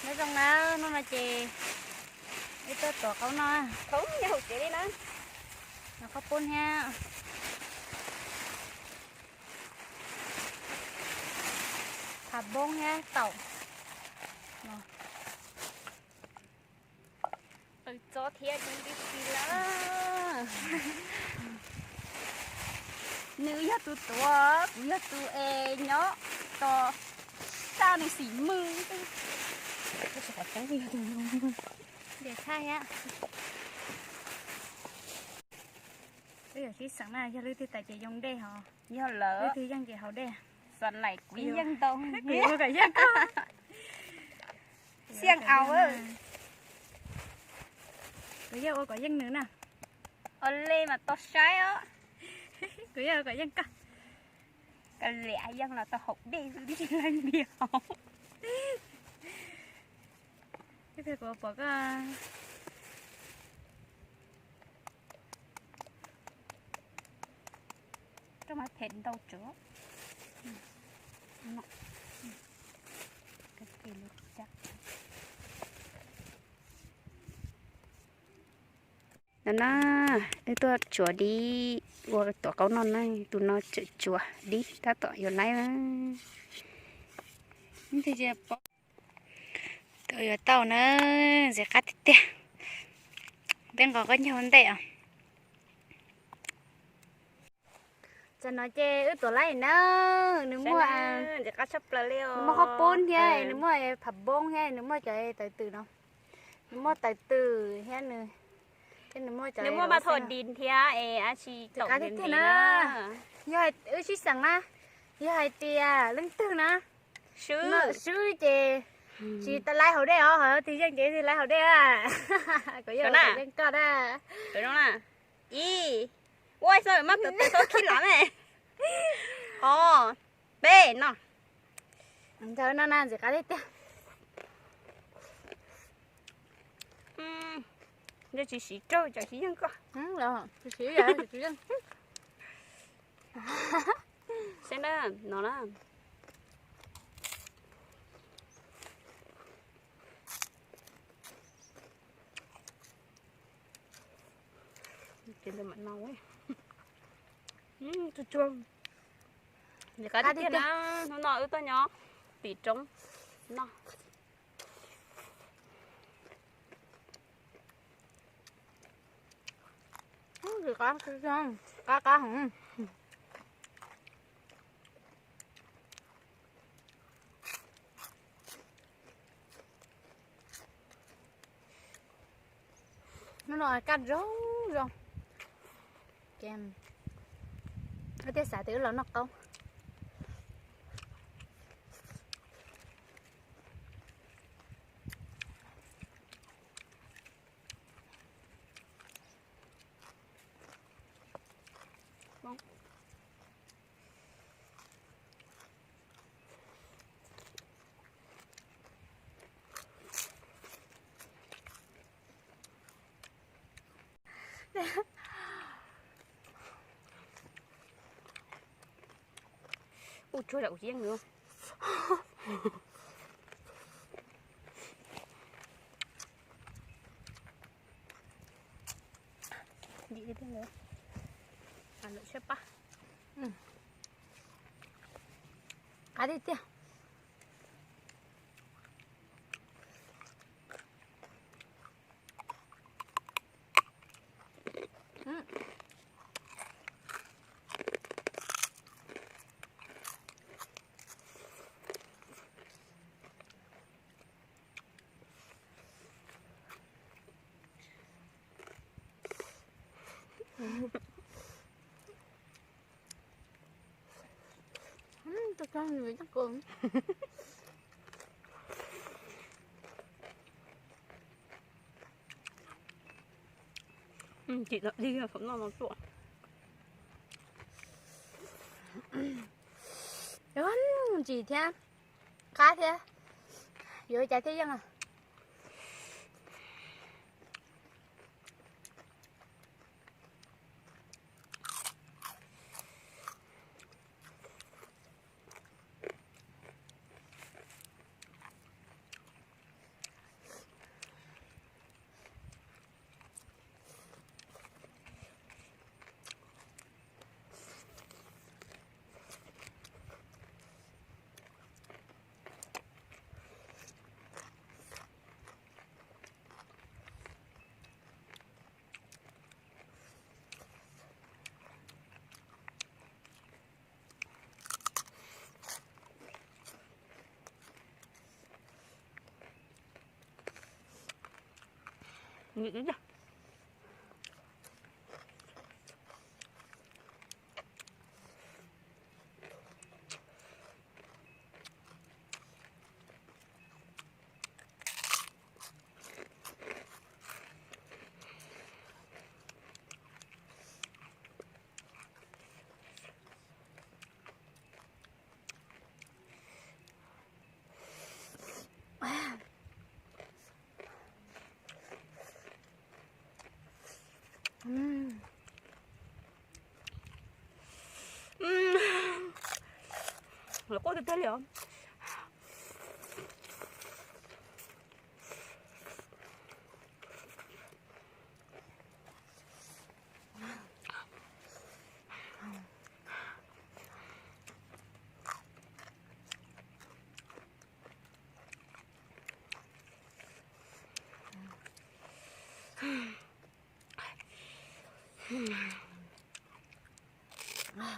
Nyob zoo na, hnub no ces wb tuaj tuav qaub noj, qhov poob thiab phav npoob thiab taum. Qw txob thiab tib si na. Nws yog tus tuav, kuv yog tus es nyob tos saj nws xim mws. Ntiav tshaj thiab. Wb yuav sib xeem na, yog leej twg tawm ces yoo dej hos, yog lawm leej twg yeej ces haus dej. Xav laim kuv yeej ntau, kuv yeej kom yeej koj. Xiaj au, kuv yeej ua kom yeej nws na. Ua li mas tau saib os. Kuv yeej ua kom yeej koj. Koj liam yeej los tau haus dej xwb tsis leej npias haus. Ib pliag kuv pom koj. Rau mas phem ntau tsuav. No na, wb tuaj tsuav dib ua tuav qaub noj na, tus no tseem tsuav dib tab tom yuav laib. Tuav yuav tau na, ntxim qab tiag tiag. Peb nqos qaub ncaug ua ntej os. Tam no ces wb tuav laib na, nws muaj, nws muaj qhob poob thiab, nws muaj phav npoob thiab, nws muaj cov tawv twm no, nws muaj tawv twm thiab nws, thiab nws muaj cov mas tho dis thiab es ab tsi tom qab tiag tiag na. Yog wb sib xeem na, yog hais tias leej twg na swb ces tsis tau laib haus dej os, ho leej twg yeej ces leej twg laib haus dej. Kuv yeej, yeej koj na. Ib, ua xav mas tus tes txhob khib lam me. Ho, peb no. Ntawd no na ntxim qab tiag tiag. Ntshe tsis siv raug cov siv yeej koj. Tsis siv, tsis siv yeej. Saib na, no na. Ces ntawd mam no. Tsuag tsuag. Qab tiag tiag na, hnub no wb tuaj nyob tim roob noj. Qab qab heev. Hnub no kaj zoo zoo. Ces wb thiaj xav tias wb los noj qaub. Ua tsuag lam ua yeej nws. Dim tiag tiag ntawd. Lawm siab pab. Qab tiag tiag. Tus koj nws coj kawg. Chim tau dig thaum noj no tuaj. Chim thiab, qab thiab, yuav cas thiaj yeej. Lawv quaj tiag tiag li os.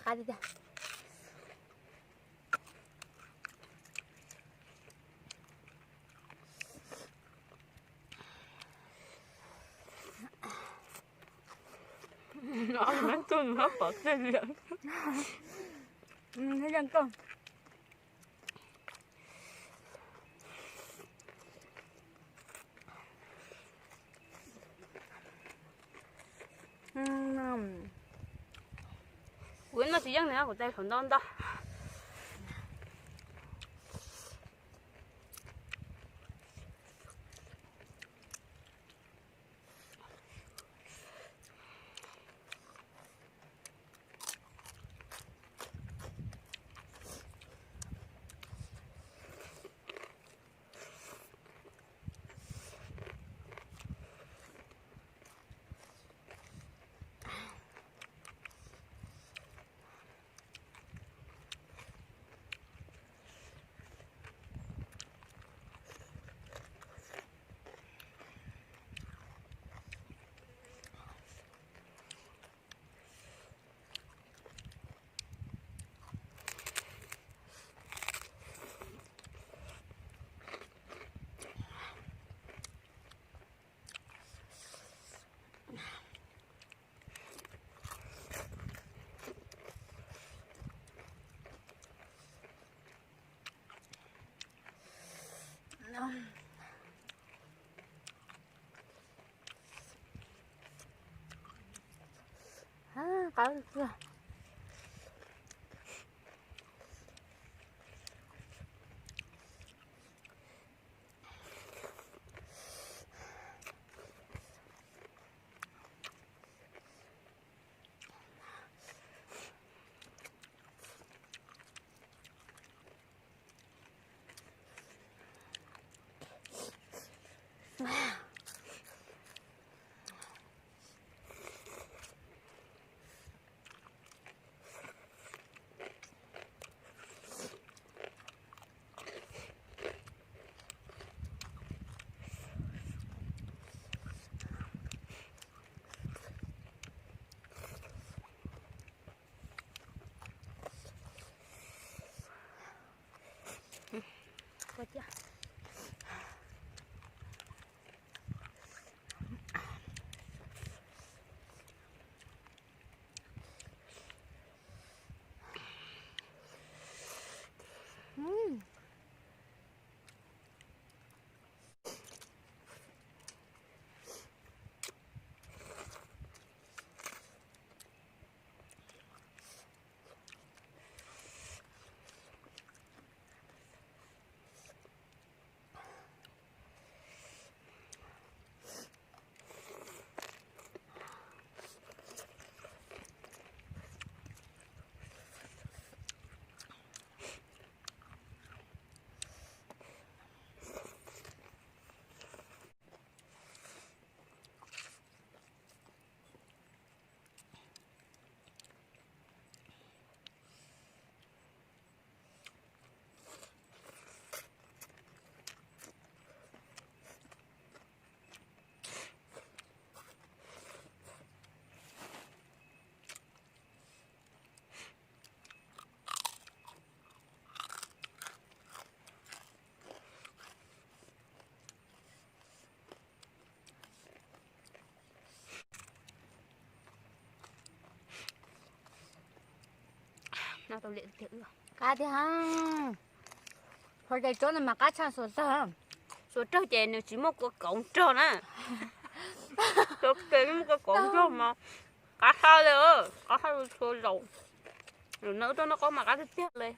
Qab tiag tiag. Ob tug no pov tseg li. Yeej koj. Kuv noj tsis yeej li, kuv tais hluav ntau ntau. Qab tiag. Qab tiag, qhov tais tsob no mas qab tshaj xuas tag. Xuas rog ces nws tsis muaj kua kauv nrog na. Xuas rog muaj kua kauv nrog mas qab tshaj li, qab tshaj li txhua zaus. Lub no rog noj qaub mas qab tiag tiag li.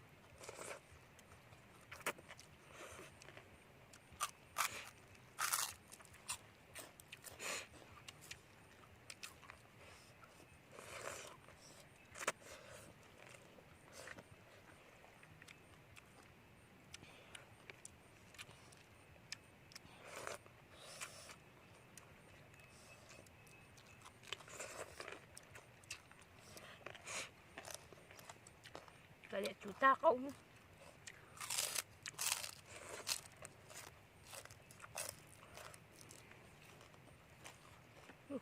Kav liam tsum tag qaub.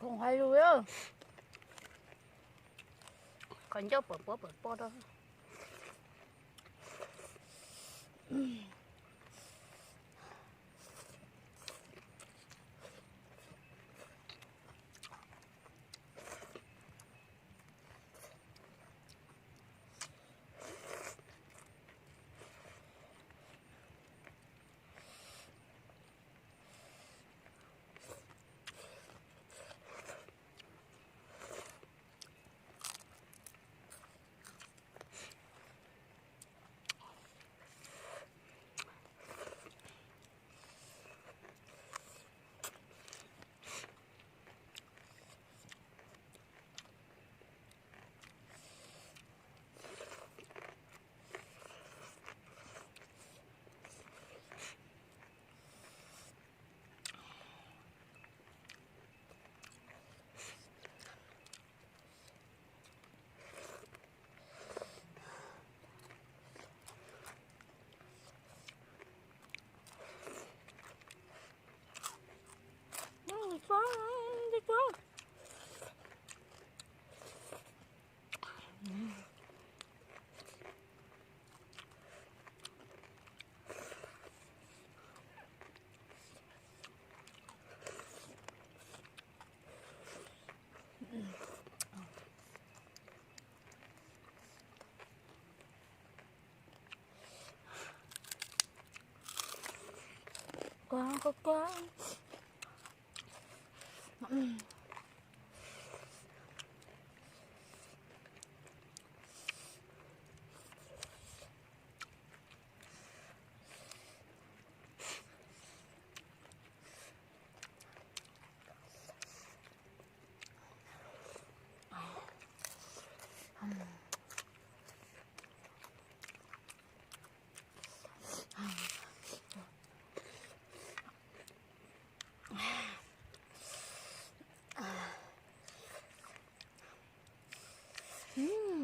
Khoom hais lus, qhov ncauj pom puab pom poj rau.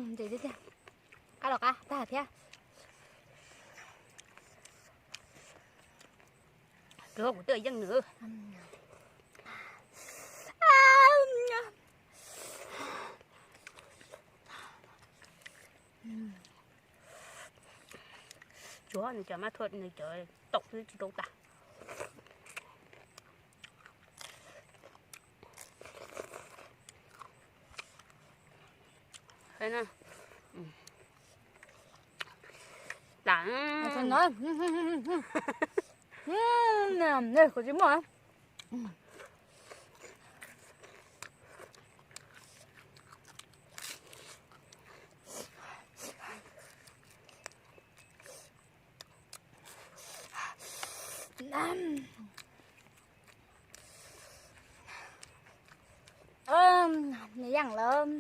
Ntxim tiag tiag. Qab los qab tag thiab. Kuv twb yeej nws. Tsuav nws cov mab thuam nws cov taum xwb tsis tau tas. Kuv tsis muaj. Nws yeej lawm.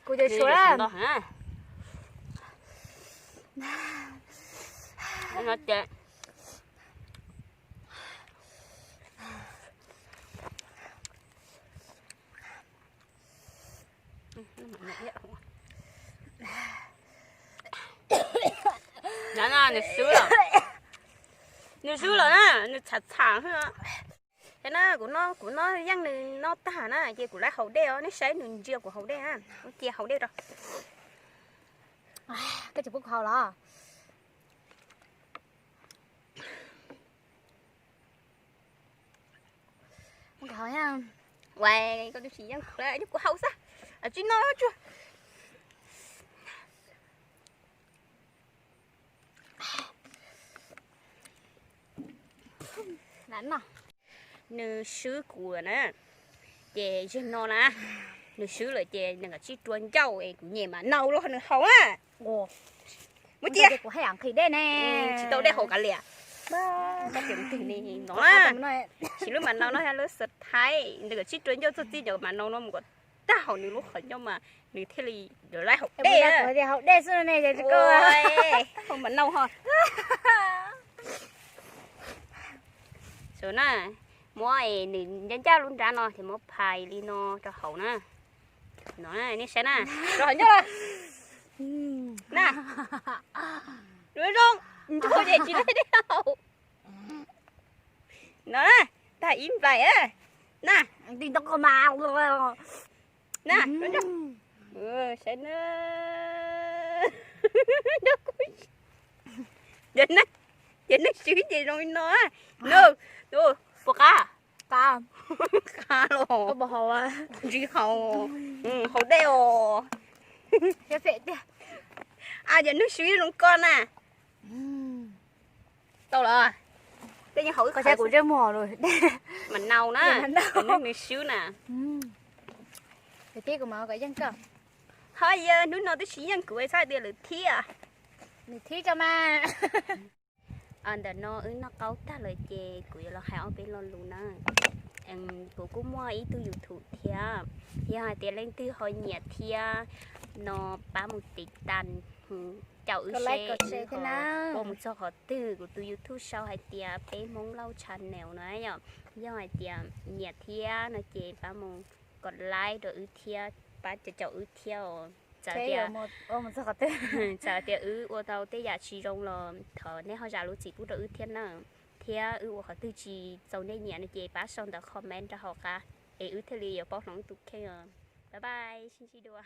Kuv ces tshuav. Nws swb lawm, nws swb lawm na, nws txham txham. Ces na kuv, kuv noj yeej nws noj tag na ces kuv lawv haus dej os, nej saib nws ntsia kuv haus dej na, cia haus dej rau. Koj tsis pub kuv haus los? Ua, koj tsis yeej kuv, kuv haus xwb. Tsis no tsuag. Nws swb kuv lawm na, ces zaum no na, nws swb lawm ces nws kav tsij rua ncauj es kuv nyem mam nau los nws haus na. Muab cia, tsis tau dej haus kav liam. Tab sis lub mam nau no yog lub surprise, nws kav tsij rua ncauj txog txij nws mam nau no mus kom tag hauv nws lub qhov ncauj mas nws thiaj li laib haus dej. Haus mam nau ho. Saum na, muab nws ncaj ncaj lub nrab no ces muab phais li no rau hauv na. No nej saib na, rau hauv ncauj los na. Zoo zoo, nrau ces tsis laib dej haus. No na, tag ib nplaim na. Na, saib na. Cov neeg swb ces zoo li no. No, puas qab? Qab los? Tsis haus, haus dej os. A, cov neeg swb zoo koj na. Tau los? Tej yeej haus ib qho kuv mam nau na. Nws swb na. Ho yog hnub no twb tsis yeej kuv txhob hais tias lwm thiab. Lwm thiab tso mas. Ntawm no wb noj qaub tag lawm ces kuv yuav los hais ob peb lo lus na. Kuv kuj muaj ib tug YouTube thiab, yog hais tias leej twg ho nyiam thiab no pab mus tiv tas, caum wb seb ua mus txog qhov twg. Kuv tus YouTube sau hais tias Peb Hmoob Lauj Channel no yom. Yog hais tias nyiam thiab no ces pab mus kom like rau wb thiab, pab caum caum wb thiab os. Txawm tias, txawm tias wb ua tau tej yam tsis zoo los thov nej ho zam lub txim pub rau wb thiab na. Thiab wb ua qhov twg tsis txaus nej nyiam no ces pab sau ntawm comment rau hauv qab es wb thiaj li yuav paub hloov tus kheej os. Bye bye, sib ntsib dua.